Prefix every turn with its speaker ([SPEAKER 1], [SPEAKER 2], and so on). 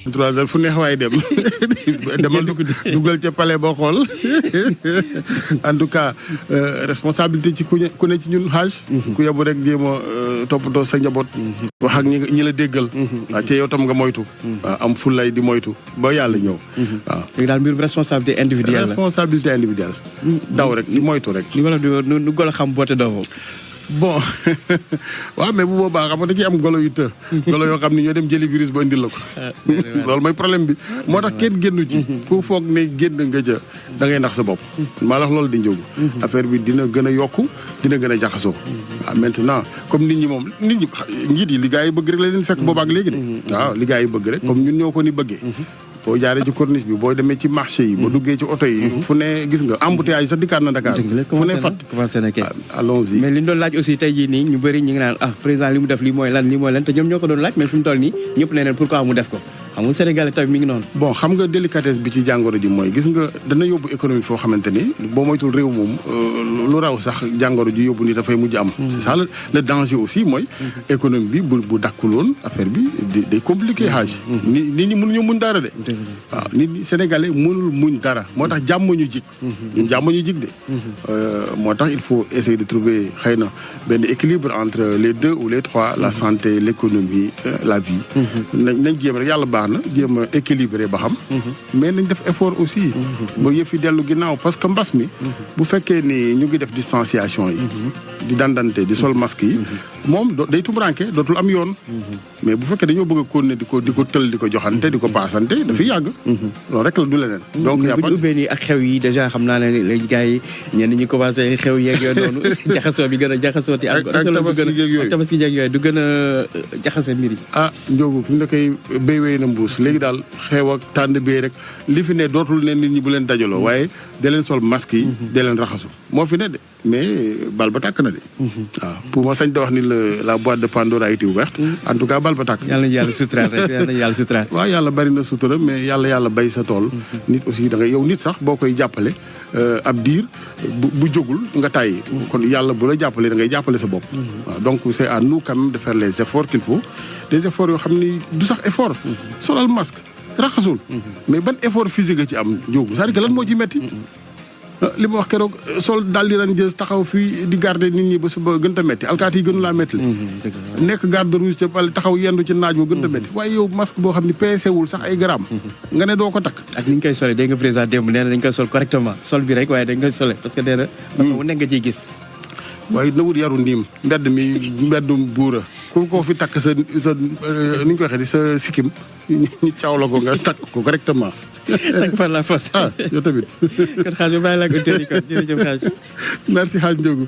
[SPEAKER 1] 3 heures fu neex waay dem demal dugal ca palais boo xool en tout cas responsabilité ci ku ne ci ñun xaaj ku yebu rek jéem a toppatoo sa njaboot wax ak ñi la déggal waaw ci yow tam nga moytu waaw am fulay di moytu ba yàlla ñëw waaw
[SPEAKER 2] léegi daal mbirum responsabilité individuelle la
[SPEAKER 1] responsabilité individuelle daw rek di moytu rek
[SPEAKER 2] li wala nu golo xam boote doo
[SPEAKER 1] bon waaw mais bu boobaa xam nga da ciy am golo yu të golo yoo xam ne ñoo dem jëli virus ba indil la ko loolu mooy problème bi moo tax kenn génnu ci ku foog ne génn nga ca da ngay nax sa bopp maa la wax loolu di njógu affaire bi dina gën a yokku dina gën a jaxasoo waaw maintenant comme nit ñi moom njiit yi li gars yi bëgg rek la leen fekk boobaak léegi de waaw li gars yi bëgg rek comme ñun ñoo ko ni bëggee boo jaaree ci corniche bi boo demee ci marché yi boo duggee ci oto yi fu ne gis nga embouteillage sax dikkaat na Dakar fu ne fat allons-y
[SPEAKER 2] mais li ñu doon laaj aussi tey jii nii ñu bëri ñu ngi naan président li mu def lii mooy lan te ñoom ñoo ko doon laaj mais fi mu toll nii ñëpp ne leen pourquoi mu def ko xam nga Sénégal tamit mi ngi noonu bon
[SPEAKER 1] xam nga délicatesse bi ci jàngoro ji mooy gis nga dana yóbbu économie foo xamante ni boo moytul réew moom lu raw sax jàngoro ji yóbbu ni dafay mujj am c'est ça le danger aussi mooy économie bi bu dakkuloon affaire bi day compliqué xaaj nit ñi mënuñu muñ dara de waaw nit ñi sénégalais mënul muñ dara moo tax jàmm ñu jik ñun jàmm ñu jik de moo tax il faut essayer de trouver xëy na benn équilibre entre les deux ou les trois la santé l'économie la vie nañ jéem rek yàlla baax na jéem a équilibré ba xam mais nañ def effort aussi ba yëf yi dellu ginnaaw parce que mbas mi bu fekkee ni ñu ngi def distanciation yi di dandante di sol masque yi moom day tumuranke dootul am yoon mais bu fekkee dañoo bëgg a continuer di ko tël di ko joxante di ko paasante dafay yàgg loolu rek la du leneen donc
[SPEAKER 2] bu ñu ubbee nii ak xew yi déjà xam naa ne léegi gars yi ñenn ñi commencé xew yeeg yooyu noonu jaxasoo bi gën a jaxasoo ti ak tabaski yeeg yooyu du gën a jaxase mbir yi
[SPEAKER 1] Ndiogu fi mu ne koy béy wéy na mbuus léegi daal xew ak tànn bee rek li fi ne dootul ne nit ñi bu leen dajaloo waaye da leen sol masque yi da leen raxasu moo fi ne de mais bal ba tàkk na de waaw pour ma sañ da wax ni la boîte de Pandore a été ouverte en tout cas bal ba tàkk
[SPEAKER 2] yàlla na yàlla suturaal rek yàlla na yàlla suturaal
[SPEAKER 1] waaw yàlla bari na sutura mais yàlla bay sa tool nit aussi da nga yow nit sax boo koy jàppale ab diir bu jógul nga tàyyi kon yàlla bu la jàppale da ngay jàppale sa bopp waaw donc c'est à nous quand même de faire les efforts qu'il faut des efforts yoo xam ni du sax effort solal masque raxasul mais ban effort physique a ci am njóogu c'est-à-dire que lan moo ci metti li ma wax keroog sol daal di ran jës taxaw fii di garder nit ñi ba suba gën a metti alkaati yi gënu laa metti la nekk garde rouge ca pale taxaw yendu ci naaj boo gën a metti waaye yow masque boo xam ne peese wul sax ay gramme nga ne doo ko takk
[SPEAKER 2] ak ni ñu koy solee dégg nga président démb nee na dañ koy sol correctement sol bi rek waaye dañ koy solee parce que nee na façon bu nekk nga ciy gis
[SPEAKER 1] waaye na wut yaru ndiim mbeddum buura ku ko fi takk sa ni ñu koy waxee di sa sikkim ñu caaw la ko nga takk ko correctement
[SPEAKER 2] takk par la force
[SPEAKER 1] yow tamit
[SPEAKER 2] kon xaaj ba bàyyi la ak auditeurs yi kon jërëjëf xaaj
[SPEAKER 1] merci xaaj Ndiogu